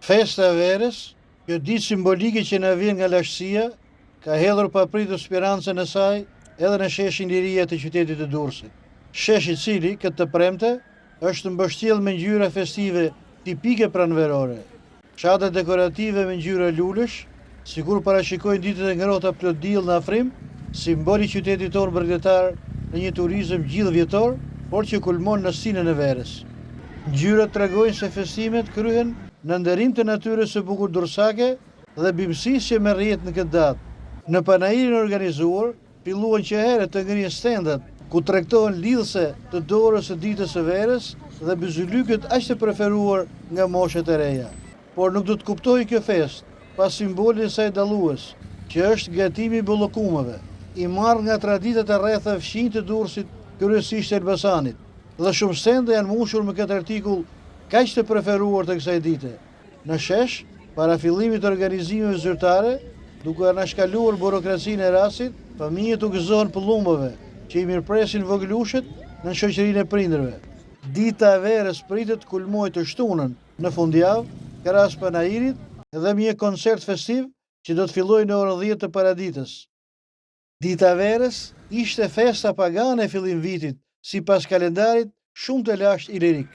Festa e verës, kjo ditë simbolike që na vjen nga lashtësia, ka hedhur papritur spirancën e saj edhe në sheshin Liria të qytetit të Durrësit. Shesh i cili, këtë të premte, është mbështjellë me ngjyra festive tipike pranverore. Çadrat dekorative me ngjyra lulesh, sikur parashikojnë ditët e ngrohta plot diell në afrim, simbol i qytetit tonë bregdetar në një turizëm gjithëvjetor, por që kulmon në stinën e verës. Ngjyrat tregojnë se festimet kryhen në nderim të natyrës së bukur durrsake dhe bimësisë që merr jetë në këtë datë. Në panairin e organizuar, Filluan që herët të ngrihen stendat, ku tregtohen lidhëse të dorës së ditës së verës dhe byzylykët aq të preferuar nga moshat e reja. Por nuk do të kuptohej kjo festë, pa simbolin e saj dallues, që është gatimi i bollokumeve, i marrë nga traditat e rretheve fqinjë të Durrësit, kryesisht të Elbasanit. Dhe shumë stenda janë mbushur me këtë artikull kaq të preferuar të kësaj dite. Në shesh, para fillimit të organizimeve zyrtare, duke anashkaluar burokracinë e rastit, fëmijët u gëzohen pëllumbave, që i mirëpresin vogëlushët nën shoqërinë e prindërve. Dita e verës pritet të kulmojë të shtunën, në fundjavë, krahas panairit dhe me një koncert festiv që do të fillojë në orën 10 të paradites. Dita e verës ishte festa pagane e fillimvitit, sipas kalendarit shumë të lashtë ilirik.